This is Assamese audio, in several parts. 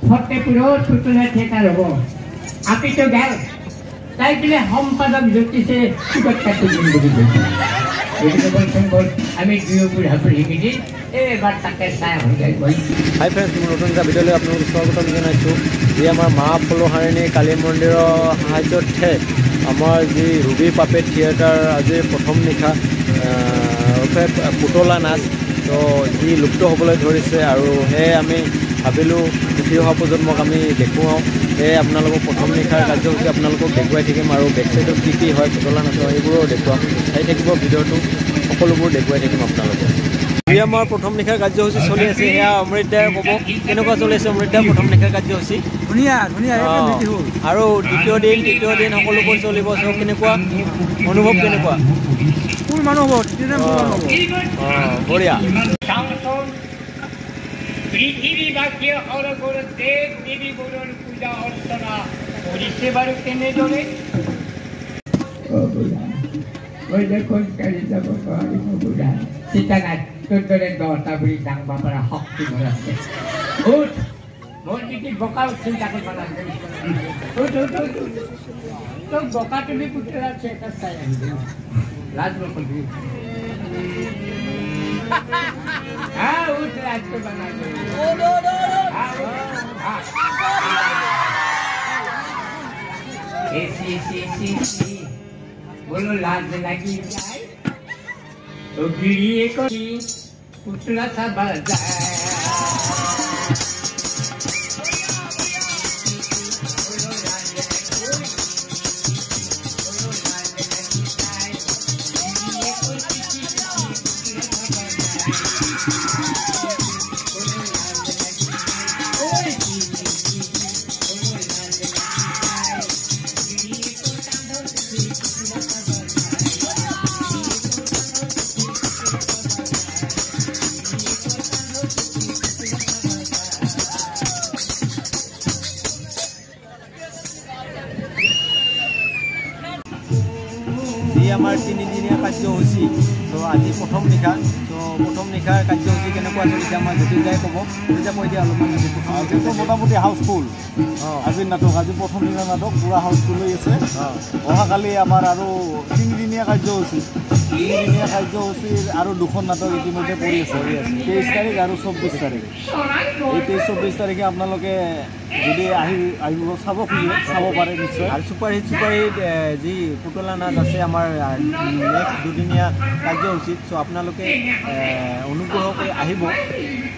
ফতেপুৰত পুতলা থিয়েটাৰ হ'ব, আপিটো গেল, তাই বোলে সম্পাদক জ্যোতিষে টিকট কাটি দিম বুলি কৈছে। গতিকে বলচোন বল, আমি দুয়ো বুঢ়া বুঢ়ী মিলি এইবাৰ তাকে চাই আহোঁগৈ। হাই ফ্ৰেণ্ডছ, মোৰ নতুন এটা ভিডিঅ'লৈ আপোনালোকক স্বাগতম জনাইছোঁ। যি আমাৰ মা ফুলহাৰিণী কালী মন্দিৰৰ সাহায্যৰ্থে আমাৰ যি ৰুবি পাপেট থিয়েটাৰ আজিৰ প্ৰথম নিশা পুতলা নাচ, তো যি লুপ্ত হ'বলৈ ধৰিছে আৰু সেয়ে আমি ভাবিলোঁ উঠি অহা প্ৰজন্মক আমি দেখুৱাওঁ। সেয়ে আপোনালোকক প্ৰথম নিশাৰ কাৰ্যসূচী আপোনালোকক দেখুৱাই থাকিম আৰু বেক চাইডত কি কি হয় পুতলা নাচৰ সেইবোৰো দেখুৱাম। চাই থাকিব ভিডিঅ'টো, সকলোবোৰ দেখুৱাই থাকিম আপোনালোকক। যি আমাৰ প্ৰথম নিশাৰ কাৰ্যসূচী চলি আছে, সেয়া অমৃত দাই ক'ব কেনেকুৱা চলি আছে। অমৃত দাই, প্ৰথম নিশাৰ কাৰ্যসূচী ধুনীয়া ধুনীয়া আৰু দ্বিতীয় দিন তৃতীয় দিন সকলোবোৰ চলিব। চব কেনেকুৱা অনুভৱ, কেনেকুৱা ফুল মানুহ হ'ব? বঢ়িয়া। পৃথিৱীবাসীয়ে সৰগৰ দেৱ দেৱীবোৰৰ পূজা অৰ্চনা কৰিছে বাৰু কেনেদৰে? মই যে খোজকাঢ়ি যাব নোৱাৰিম বুঢ়া। চিন্তা নাই, তোৰ দৰে দহটা বুঢ়ী দাঙব পৰা শক্তি মোৰ আছে। উঠ, মোৰ পিঠিত বোকাও, চিন্তা কৰিব নালাগে। উঠ উঠ উঠ উঠ, তোক বোকা তুলি পুতলা থিয়েটাৰ চাই আহিবি, লাজ নকৰিবি। হ্যাঁ, উঠ, লাজ কৰিব নালাগে। এসি সি সি সি बोलो, लाज लगी जाए तो गिरिए को पुतला सा बजाए। যি আমাৰ তিনিদিনীয়া কাৰ্যসূচী, ত' আজি প্ৰথম নিশা, ত' প্ৰথম নিশাৰ কাৰ্যসূচী কেনেকুৱা চলিছে আমাৰ জ্যোতিষ ক'ব। জ্যোতিষ কৈ দিয়া অলপমান। আজিতো মোটামুটি হাউচফুল আজিৰ নাটক, আজি প্ৰথম দিনাৰ নাটক পূৰা হাউচফুল হৈ আছে। অহাকালি আমাৰ আৰু তিনিদিনীয়া কাৰ্যসূচী, তিনিদিনীয়া কাৰ্যসূচীৰ আৰু দুখন নাটক ইতিমধ্যে পৰি আছে, 23 তাৰিখ আৰু 24 তাৰিখ। এই 23 24 তাৰিখে আপোনালোকে যদি আহি আহিব চাব খোজে চাব পাৰে নিশ্চয়। আৰু ছুপাৰহিট ছুপাৰহিট যি পুতলা নাচ আছে আমাৰ নেক্সট দুদিনীয়া কাৰ্যসূচীত, চ' আপোনালোকে অনুগ্ৰহ কৰি আহিব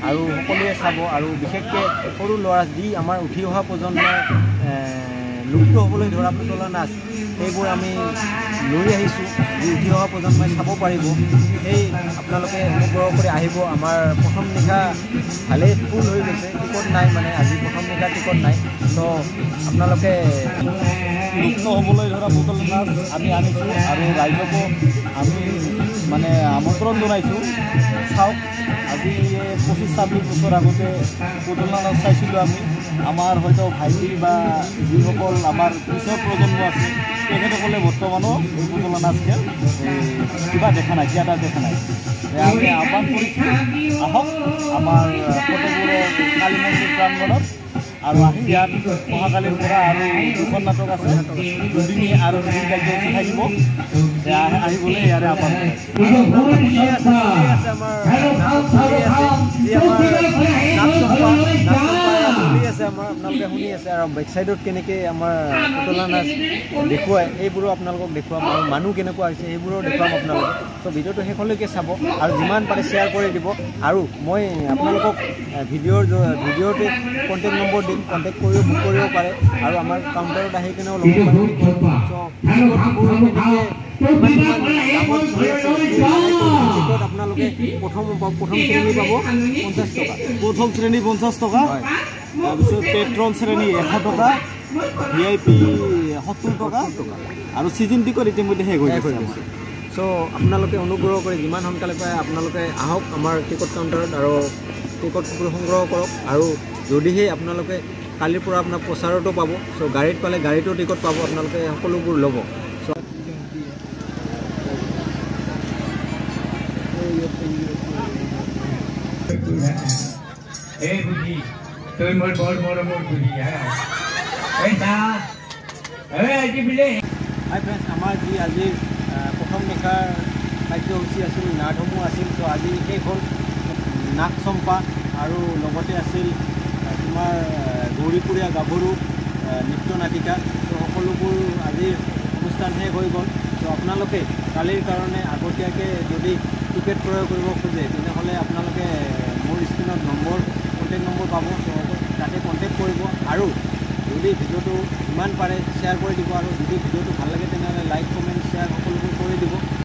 আৰু সকলোৱে চাব। আৰু বিশেষকৈ সৰু ল'ৰা যি আমাৰ উঠি অহা প্ৰজন্মই লুপ্ত হ'বলৈ ধৰা পুতলা নাচ, সেইবোৰ আমি লৈ আহিছোঁ, যি উঠি অহা প্ৰজন্মই চাব পাৰিব। সেই আপোনালোকে অনুগ্ৰহ কৰি আহিব। আমাৰ প্ৰথম নিশা ভালেই ফুল হৈ গৈছে, টিকট নাই, মানে আজি প্ৰথম নিশা টিকট নাই। চ' আপোনালোকে লুপ্ত হ'বলৈ ধৰা পুতলা নাচ আমি আনিছোঁ আৰু ৰাইজকো আমি মানে আমন্ত্ৰণ জনাইছোঁ, চাওক। আজি 25 26 বছৰ আগতে পুতলা নাচ চাইছিলোঁ আমি। আমাৰ হয়তো ভাইটি বা যিসকল আমাৰ পিছৰ প্ৰজন্ম আছে তেখেতসকলে বৰ্তমানো এই পুতলা নাচ খেল কিবা দেখা নাই, থিয়েটাৰ দেখা নাই। আমি আহ্বান কৰিছোঁ, আহক আমাৰ ফতেপুৰৰ কালী মন্দিৰ প্ৰাংগণত আৰু আহি ইয়াত অহাকালিৰ পৰা আৰু দুখন নাটক আছে, দুদিনীয়া আৰু দুদিন কাৰ্যসূচী থাকিব। আহিবলৈ ইয়াৰে আহ্বান আছে আমাৰ। আপোনালোকে শুনি আছে আৰু বেক চাইডত কেনেকৈ আমাৰ পুতলা নাচ দেখুৱায় সেইবোৰো আপোনালোকক দেখুৱাম আৰু মানুহ কেনেকুৱা হৈছে সেইবোৰো দেখুৱাম আপোনালোকে। চ' ভিডিঅ'টো শেষলৈকে চাব আৰু যিমান পাৰে শ্বেয়াৰ কৰি দিব। আৰু মই আপোনালোকক ভিডিঅ'তে কণ্টেক্ট নম্বৰ দিম, কণ্টেক্ট কৰিও বুক কৰিব পাৰে আৰু আমাৰ কাউণ্টাৰত আহি কেনেও ল'ব পাৰে। চ' টিকট আপোনালোকে প্ৰথম শ্ৰেণী পাব 50 টকা, প্ৰথম শ্ৰেণী 50 টকা, তাৰপিছত পেট্ৰল শ্ৰেণী 100 টকা, ভিআইপি 70 টকা আৰু ছিজন টিকট ইতিমধ্যে শেষ হৈ গৈছে। চ' আপোনালোকে অনুগ্ৰহ কৰি যিমান সোনকালে পায় আপোনালোকে আহক আমাৰ টিকট কাউণ্টাৰত আৰু টিকটবোৰ সংগ্ৰহ কৰক। আৰু যদিহে আপোনালোকে কালিৰ পৰা আপোনাৰ প্ৰচাৰতো পাব, চ' গাড়ীত পালে গাড়ীতো টিকট পাব, আপোনালোকে সকলোবোৰ ল'ব। এই বুদ্ধি তুই মোৰ বৰ মৰমৰ বুঢ়ী। এই চা, এই আজি বোলে। হাই ফ্ৰেণ্ডছ, আমাৰ যি আজিৰ প্ৰথম নিশাৰ কাৰ্যসূচী আছিল, নাটসমূহ আছিল, ত' আজি শেষ হ'ল। নাগ চম্পা আৰু লগতে আছিল তোমাৰ গৌৰীপুৰীয়া গাভৰু নৃত্য নাটিকা। ত' সকলোবোৰ আজিৰ অনুষ্ঠান শেষ হৈ গ'ল। ত' আপোনালোকে কালিৰ কাৰণে আগতীয়াকৈ যদি টিকেট ক্ৰয় কৰিব খোজে, তেনেহ'লে আপোনালোকে মোৰ স্ক্ৰীণত নম্বৰ, কণ্টেক্ট নম্বৰ পাব, ত' তাতে কণ্টেক্ট কৰিব। আৰু যদি ভিডিঅ'টো যিমান পাৰে শ্বেয়াৰ কৰি দিব, আৰু যদি ভিডিঅ'টো ভাল লাগে তেনেহ'লে লাইক, কমেণ্ট, শ্বেয়াৰ সকলোবোৰ কৰি দিব।